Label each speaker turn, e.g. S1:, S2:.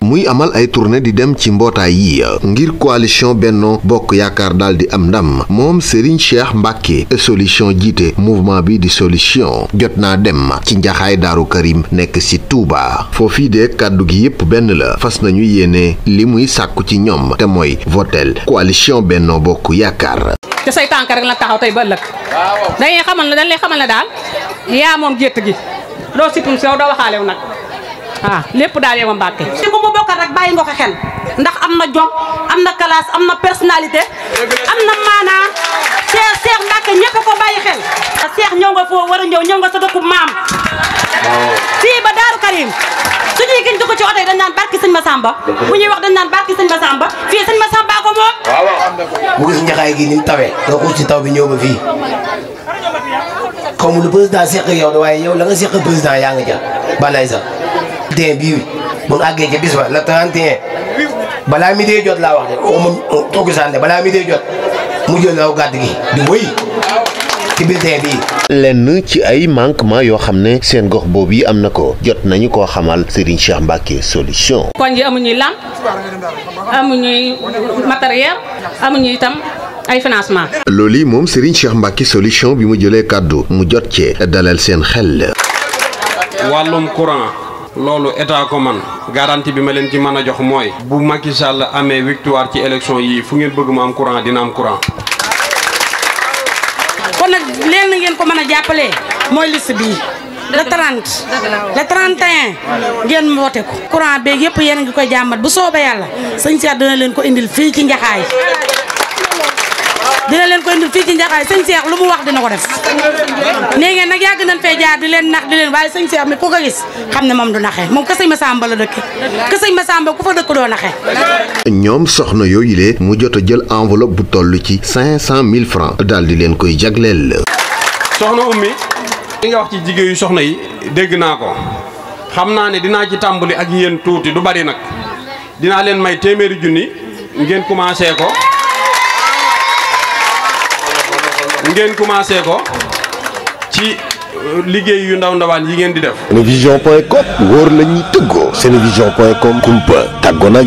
S1: muy amal ay tournée di dem ci mbootaay yi ngir coalition Benno Bokk Yaakaar daal di am ndam moom Serigne Cheikh Mbacké solution jiite mouvement bi di solution jot naa dem ci njaxaay Daaru Karim nekk ci Touba foofii de kàddu gi yépp benn la fas nañu yéene li muy sàkku ci ñoom te mooy votel coalition Benno Bokk Yaakaar.
S2: te say tànk rek la taxaw tey ba ëllëg dañ lay xamal ne daal yaa moom gétt gi doo situm sew doo waxaalew nag lépp daal yow Mbàkke
S3: ci ko mu bokkat rek bàyyi nga ko xel ndax am na jom am na classe am na personnalité am na maanaa Cheikh Mbàkke ñëpp ko bàyyi xel Cheikh ñëw nga foo war a ñëw nga sa dëkku maam fii ba Daaru Karim suñuy gën dugg ci oto yi dañ naan barki sëñ Massamba bu ñuy wax dañ naan barki sëñ Massamba fii sëñ Massamba ko moom
S4: mu gis njaxaay gi ni mu tawee nga xuus ci taw bi ñëw ba fii xaw ma lu président seq yow de waaye yow la nga seq président yaa nga ja balay sax den bii bu ñu àggee ca bis ba la 31 balaa mi dee jot laa wax de moom toogu sànde balaa mi dee jot mu jël law gàdd gi di wëy ci biir den bii
S1: lenn ci ay manquement yoo xam ne seen gox boobu yi am na ko jot nañu koo xamal Serigne Cheikh Mbacké solution.
S2: koñ yi amuñuy lamp amuñuy matériel amuñu itam ay financement.
S1: loolu moom Serigne Cheikh Mbacké solution bi mu jëlee kàddu mu jot cee dalal seen xel.
S5: wàllum courant loolu état ko man garantie bi ma leen ci mën a jox mooy bu Macky Sall amee victoire ci élection yii fu ngeen bëgg mu am courant dina am courant.
S3: kon nag leen ngeen ko mën a jàppalee mooy liste bii le 30 le 31 ngeen voté ko courant beeg yëpp yéen a ngi koy jàmbat bu soobee yàlla sëñ Cheikh dina leen ko indil fii ci Njaxaay sëñ Cheikh lu mu wax dina ko def nee ngeen nag yàgg nañ fee jaar di leen nax di leen waaye sëñ Cheikh mi ku ko gis xam ne moom du naxee moom ka sëñ Massamba la dëkke ka sëñ Massamba ku fa dëkk doo naxee.
S1: ñoom soxna yooyu le mu jot a jël enveloppe bu toll ci 500 000 francs daal di leen koy jagleel.
S5: soxna ummi li nga wax ci jigéen yu soxna yi dégg naa ko xam naa ne dinaa ci tàmbali ak yéen tuuti du bari nag dinaa leen may téeméeri junni ngeen commencé ko ci liggéey yu ndaw ndawaan yi ngeen di def.
S1: Senevision.com wóor la ñuy tëggoo. Senevision.com kumpa tàggoo na